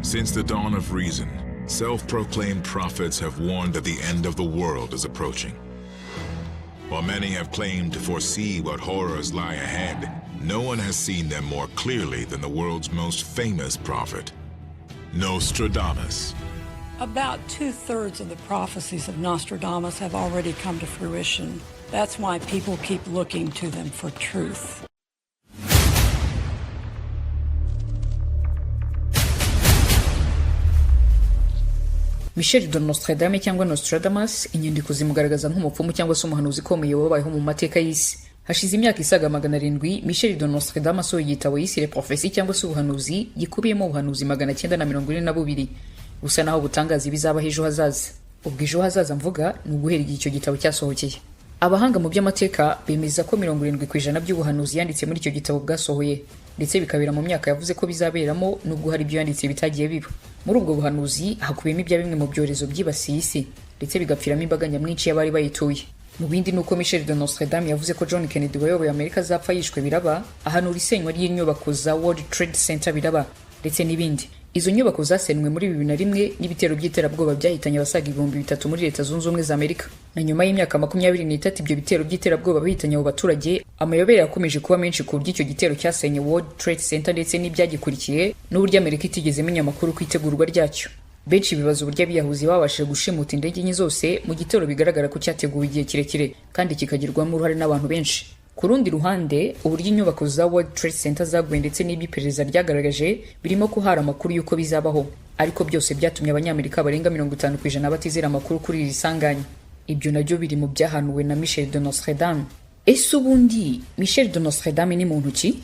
Since the dawn of reason, self-proclaimed prophets have warned that the end of the world is approaching. While many have claimed to foresee what horrors lie ahead, no one has seen them more clearly than the world's most famous prophet, Nostradamus. About 2/3 of the prophecies of Nostradamus have already come to fruition. That's why people keep looking to them for truth. Michel de Nostredame cyangwa Nostradamus, inyandiko zimugaragaza nk'umupfumu cyangwa se umuhanuzi ukomeye wabayeho mu mateka y'isi. Hashize imyaka isaga 700 Michel de Nostredame asohoye igitabo yise Les Prophéties cyangwa se ubuhanuzi, gikubiyemo ubuhanuzi 942 busa naho butangaza ibizabaho ejo hazaza. Ubwo ejo hazaza mvuga ni uguhera igihe icyo gitabo cyasohokeye. Abahanga mu by'amateka bemeza ko 70% by'ubuhanuzi yanditse muri icyo gitabo bwasohoye, ndetse bikabera mu myaka yavuze ko bizaberamo, nubwo hari ibyo yanditse bitagiye biba. Muri ubwo buhanuzi hakubiyemo ibya bimwe mu byorezo byibasiye isi, ndetse bigapfiramo imbaga nyamwinshi y'abari bayituye. Mu bindi ni uko Michel de Nostredame yavuze ko John Kennedy wayoboye Amerika azapfa yishwe, biraba. Ahanura isenywa ry'inyubako za World Trade Center, biraba, ndetse n'ibindi. Izo nyubako zasenywe muri 2001 n'ibitero by'iterabwoba byahitanye abasaga 3000 muri Leta Zunze Ubumwe za Amerika. Na nyuma y'imyaka 23 ibyo bitero by'iterabwoba bihitanye abo baturage, amayobera yakomeje kuba menshi ku buryo icyo gitero cyasenye World Trade Center ndetse n'ibyagikurikiye, n'uburyo Amerika itigeze imenya amakuru ku itegurwa ryacyo. Benshi bibaza uburyo abiyahuzi babashije gushimuta indege enye zose mu gitero bigaragara ko cyateguwe igihe kirekire kandi kikagirwamo uruhare n'abantu benshi. Ku rundi ruhande, uburyo inyubako za World Trade Center zaguye ndetse n'ibyo iperereza ryagaragaje birimo ko hari amakuru y'uko bizabaho, ariko byose byatumye Abanyamerika barenga 50% batizera amakuru kuri iri sanganya. Ibyo nabyo biri mu byahanuwe na Michel de Nostredame. Ese ubundi Michel de Nostredame ni muntu ki?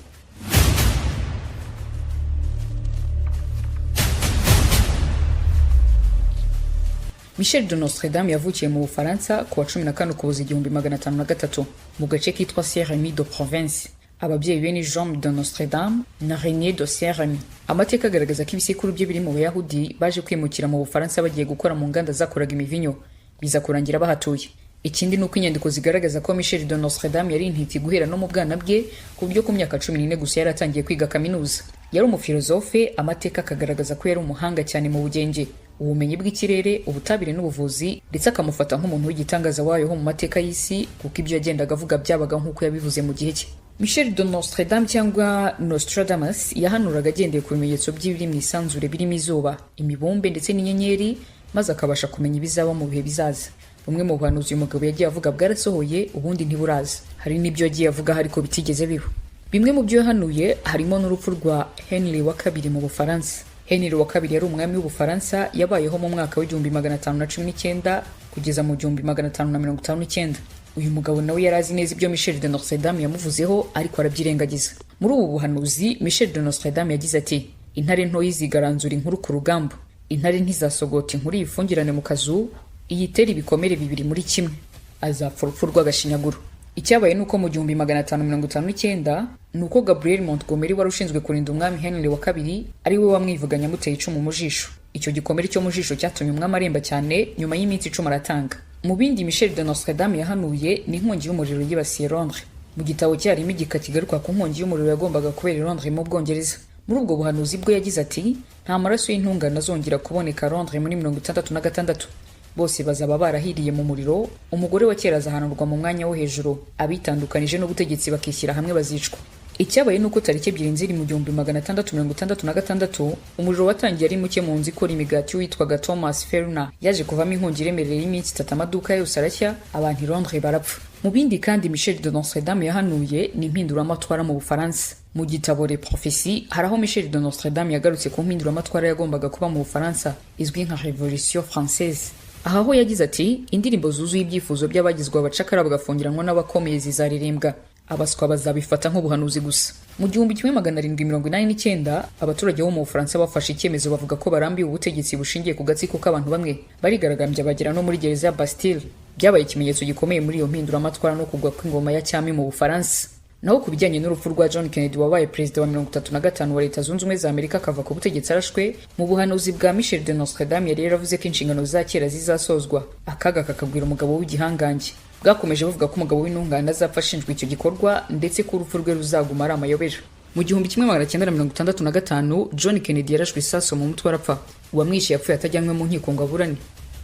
Michel de Nostredame yavukiye mu Bufaransa ku wa 14 Ukuboza 1503 mu gace kitwa Saint-Rémy de Provence. Ababyeyi be ni Jean de Nostredame na René de Saint-Rémy. Amateka agaragaza ko ibisekuru bye biri mu Bayahudi baje kwimukira mu Bufaransa bagiye gukora mu nganda zakoraga imivinyo, biza kurangira bahatuye. Ikindi ni uko inyandiko zigaragaza ko Michel de Nostredame yari intiti guhera no mu bwana bwe, ku buryo ku myaka 14 gusa yari atangiye kwiga kaminuza. Yari umufilozofe, amateka akagaragaza ko yari umuhanga cyane mu bugenge, ubumenyi bw'ikirere, ubutabire n'ubuvuzi, ndetse akamufata nk'umuntu w'igitangaza wabayeho mu mateka y'isi, kuko ibyo yagendaga avuga byabaga nk'uko yabivuze mu gihe cye. Michel de Nostredame cyangwa Nostradamus yahanuraga agendeye ku bimenyetso by'ibiri mu isanzure birimo izuba, imibumbe ndetse n'inyenyeri, maze akabasha kumenya ibizaba mu bihe bizaza. Bumwe mu buhanuzi uyu mugabo yagiye avuga bwarasohoye, ubundi ntiburaza. Hari n'ibyo yagiye avuga ariko bitigeze biba. Bimwe mu byo yahanuye harimo n'urupfu rwa Henry wa kabiri mu Bufaransa. Henry wa kabiri yari umwami w'Ubufaransa, yabayeho mu mwaka w'1519 kugeza mu 1559. Uyu mugabo nawe yari azi neza ibyo Michel de Nostredame yamuvuzeho, ariko arabyirengagiza. Muri ubu buhanuzi Michel de Nostredame yagize ati: "Intare ntoya izigaranzura inkuru ku rugamba. Intare ntizasogota inkuru iyifungirane mu kazu, iyitere ibikomere bibiri muri kimwe. Azapfa urupfu rw'agashinyaguro." Icyabaye ni uko mu 1559 ni uko Gabriel Montgomery wari ushinzwe kurinda umwami Henry wa kabiri ari we wamwivuganye, amuteye icumu mu jisho. Icyo gikomere cyo mu jisho cyatumye umwami aremba cyane, nyuma y'iminsi 10 aratanga. Mu bindi Michel de Nostredame yahanuye ni inkongi y'umuriro yibasiye Londres. Mu gitabo cye harimo igika kigaruka ku nkongi y'umuriro yagombaga kubera i Londres mu Bwongereza. Muri ubwo buhanuzi bwo yagize ati: "Nta maraso y'intungane azongera kuboneka Londres muri 66, bose bazaba barahiriye mu muriro. Umugore wa kera azahanurwa mu mwanya wo hejuru, abitandukanije n'ubutegetsi bakishyira hamwe bazicwa." Icyabaye ni uko tariki 2 Nzeri mu 1666 umuriro watangiye ari muke mu nzu ikora imigati witwaga Thomas Ferner, yaje kuvamo inkongi iremereye y'iminsi 3, amaduka yose arashya, abantu i Londres barapfa. Mu bindi kandi Michel de Nostredame yahanuye ni impinduramatwara mu Bufaransa. Mu gitabo Les Prophéties hari aho Michel de Nostredame yagarutse ku mpinduramatwara yagombaga kuba mu Bufaransa izwi nka Révolution Française. Aha ho yagize ati: "Indirimbo zuzuye ibyifuzo by'abagizwe abacakara bagafungiranwa n'abakomeye zizaririmbwa, abaswa bazabifata nk'ubuhanuzi gusa." Mu 1789 abaturage bo mu Bufaransa bafashe icyemezo, bavuga ko barambiwe ubutegetsi bushingiye ku gatsiko k'abantu bamwe, barigaragambya bagera no muri gereza ya Bastille. Byabaye ikimenyetso gikomeye muri iyo mpinduramatwara no kugwa kw'ingoma ya cyami mu Bufaransa. Naho ku bijyanye n'urupfu rwa John Kennedy wabaye perezida wa 35 wa Leta Zunze Ubumwe za Amerika akava ku butegetsi arashwe, mu buhanuzi bwa Michel de Nostredame yari yaravuze ko inshingano za kera zizasozwa, akaga kakabwira umugabo w'igihangange. Bwakomeje buvuga ko umugabo w'intungane azapfa ashinjwa icyo gikorwa, ndetse ko urupfu rwe ruzaguma ari amayobera. Mu 1965, John Kennedy yarashwe isasu mu mutwe arapfa. Uwamwishe yapfuye atajyanwe mu nkiko ngo aburane.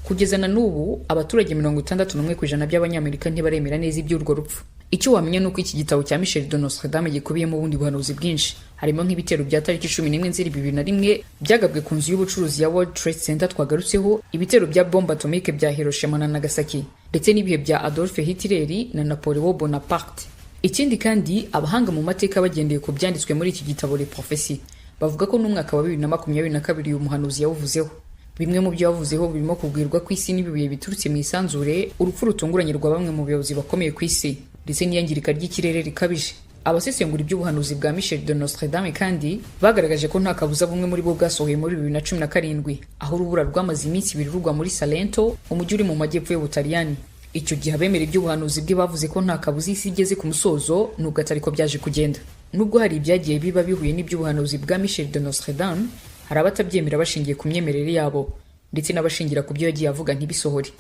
Kugeza na n'ubu, abaturage 61% by'Abanyamerika ntibaremera neza iby'urwo rupfu. Icyo wamenya ni uko iki gitabo cya Michel de Nostredame gikubiyemo ubundi buhanuzi bwinshi, harimo nk'ibitero bya tariki 11 Nzeri 2001 byagabwe ku nzu y'ubucuruzi ya World Trade Center twagarutseho, ibitero bya bombe atomique bya Hiroshima na Nagasaki, ndetse n'ibihe bya Adolf Hitler na Napoleon Bonaparte. Ikindi kandi, abahanga mu mateka bagendeye ku byanditswe muri iki gitabo Les Prophéties bavuga ko n'umwaka wa 2022 uyu muhanuzi yawuvuzeho. Bimwe mu byo yavuzeho birimo kugwirwa kw'isi n'ibibuye biturutse mu isanzure, urupfu rutunguranye rwa bamwe mu bayobozi bakomeye ku isi, ndetse n'iyangirika ry'ikirere rikabije. Abasesengura iby'ubuhanuzi bwa Michel de Nostredame kandi bagaragaje ko nta kabuza bumwe muri bo bwasohoye muri 2017, aho urubura rwamaze iminsi 2 rugwa muri Salento, umujyi uri mu majyepfo y'Ubutaliyani. Icyo gihe abemera iby'ubuhanuzi bwe bavuze ko nta kabuza isi igeze ku musozo, nubwo atari ko byaje kugenda. Nubwo hari ibyagiye biba bihuye n'iby'ubuhanuzi bwa Michel de Nostredame, hari abatabyemera bashingiye ku myemerere yabo, ndetse n'abashingira ku byo yagiye avuga ntibisohore.